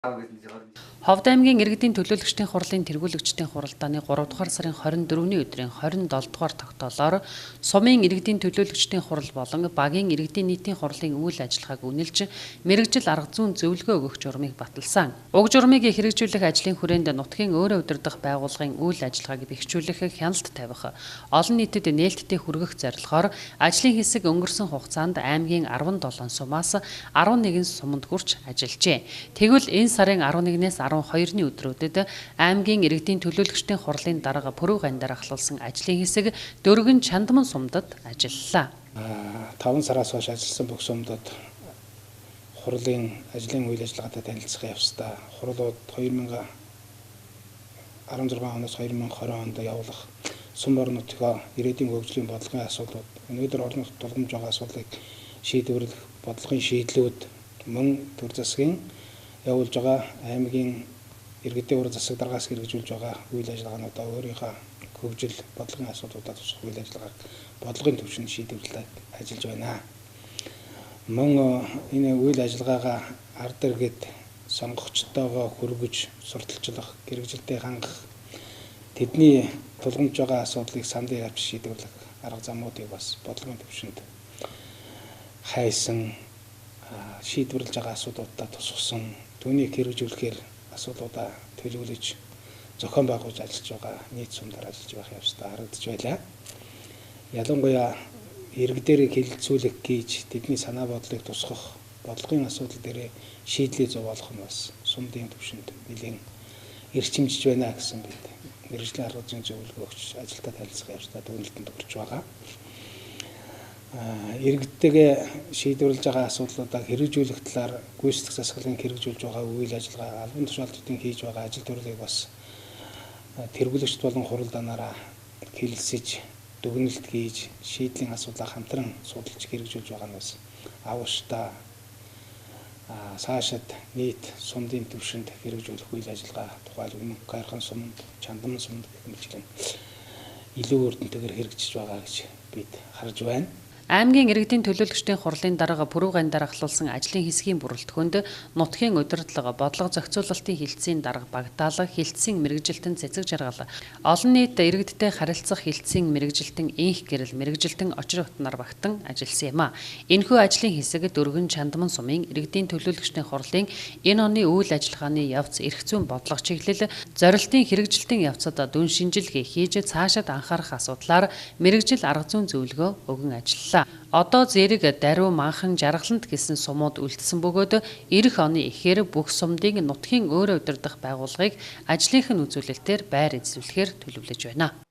Ховд аймгийн иргэдийн төлөөлөгчдийн хурлын тэргүүлэгчдийн хуралдааны 3 дугаар сарын 24-ний өдрийн 27 дугаар тогтоолоор сумын иргэдийн төлөөлөгчдийн хурал болон багийн иргэдийн нийтийн хурлын үйл ажиллагааг үнэлж мэргэжил арга зүйн зөвлөгөө өгөх журмыг баталсан. Уг журмыг хэрэгжүүлэх ажлын хүрээнд нутгийн өөрөө удирдах байгууллагын үйл ажиллагааг бэхжүүлэх, хяналт тавих, олон нийтэд нээлттэй хүргэх зорилгоор ажлын хэсэг өнгөрсөн хугацаанд аймгийн 17 сумаас 11 суманд хүрч ажиллажээ. Тэгвэл энэ сарын 11-ээс 12-ны өдрүүдэд аймгийн иргэдийн төлөөлөгчдийн хурлын дарга Пүрэв Гандар ахлуулсан ажлын хэсэг Дөргөн Чандман сумдад ажиллалаа. 5 сараас хойш ажилласан бүх сумдад хурлын ажлын үйл ажиллагаатай танилцах явцдаа хурлууд 2016 оноос 2020 онд явуулах сум орон нутгийн иргэдийн хөгжлийн бодлогын асуудлууд, өнөөдөр орон нутгад тулгамж байгаа асуудлыг шийдвэрлэх бодлогын шийдлүүд мөн төр засгийн явуулж байгаа аймгийн иргэдийн ур засаг даргаас хэрэгжүүлж байгаа үйл ажиллагаануудаа өөрийнхөө хөгжил бодлогын асуудлуудаа тусах үйл ажиллагааг бодлогын түвшинд шийдвэрлээд ажиллаж байна. Мөн энэ үйл ажиллагаагаа ард иргэд сонгогчтойгоо хөргөж сурталчлах, хэрэгжилтээ хангах, тэдний тулгамж байгаа асуудлыг саналыг авч шийдвэрлэх арга замуудыг бас бодлогын түвшинд хайсан, шийдвэрлэж байгаа асуудлуудаа тусгасан, түүнийг хэрэгжүүлэхээр асуудлуудаа төлөвлөж зохион байгуулж ажиллаж байгаа нийт сумдаар ажиллаж байх явцдаа харагдаж байлаа. Ялангуяа иргэдэрийг хэлэлцүүлэх гэж тэдний санаа бодлыг тусгах, бодлогын асуудал дээрээ шийдлээ зовоолох нь бас сумдын түвшинд нэлээн эрчимжиж байна гэсэн бид мэргэжлийн арга зүйн зөвлөгөө өгч ажилдаа танилцах явцдаа дүгнэлтэнд хүрч байгаа. Иргэдтэйгээ шийдвэрлэж байгаа асуудлуудаа хэрэгжүүлэх талаар гүйцэтгэх засаглалын хэрэгжүүлж байгаа үйл ажиллагаа, албан тушаалтын хийж байгаа ажил төрлийг бас тэргүүлэгчд болон хуралдаанаараа хэлэлцэж, дүгнэлт хийж, шийдлийн асуудлаа хамтран судалж хэрэгжүүлж байгаа нь бас авууштай цаашид нийт сумдын түвшинд хэрэгжүүлэх үйл ажиллагаа тухайлбал Мөнх-Хайрхан сумд, Чандман сумд гэх мэтчилэн илүү үр дүнтэйгээр хэрэгжиж байгаа гэж бид харж байна. Аймгийн иргэдийн төлөөлөгчдийн хурлын дарга Пүрэв Гандар ахлуулсан ажлын хэсгийн бүрэлдэхүүнд нутгийн удирдлага, бодлого зохицуулалтын хилцээний дарга Багдаалга, хилцээний мэргэжилтэн Цэцэг Жаргал, олон нийт иргэдтэй харилцах хилцээний мэргэжилтэн Инх Гэрэл, мэргэжилтэн Очир Утнаар багтан ажилласан юм а. Энэхүү ажлын хэсэг Дөргөн Чандман сумын иргэдийн төлөөлөгчдийн хурлын энэ оны үйл ажиллагааны явц, эрх зүйн бодлого чиглэл, зорилтын хэрэгжилтийн явцад дүн шинжилгээ хийж цаашид анхаарах асуудлаар мэргэжил арга зүйн зөвлөгөө өгөн ажиллалаа. Одоо зэрэг Даруй, Манхан, Жаргалант гэсэн сумууд үлдсэн бөгөөд ирэх оны эхээр бүх сумдын нутгийн өөрөө удирдах байгууллагыг ажлынх нь үзүүлэлтээр байр эзлүүлэхээр төлөвлөж байна.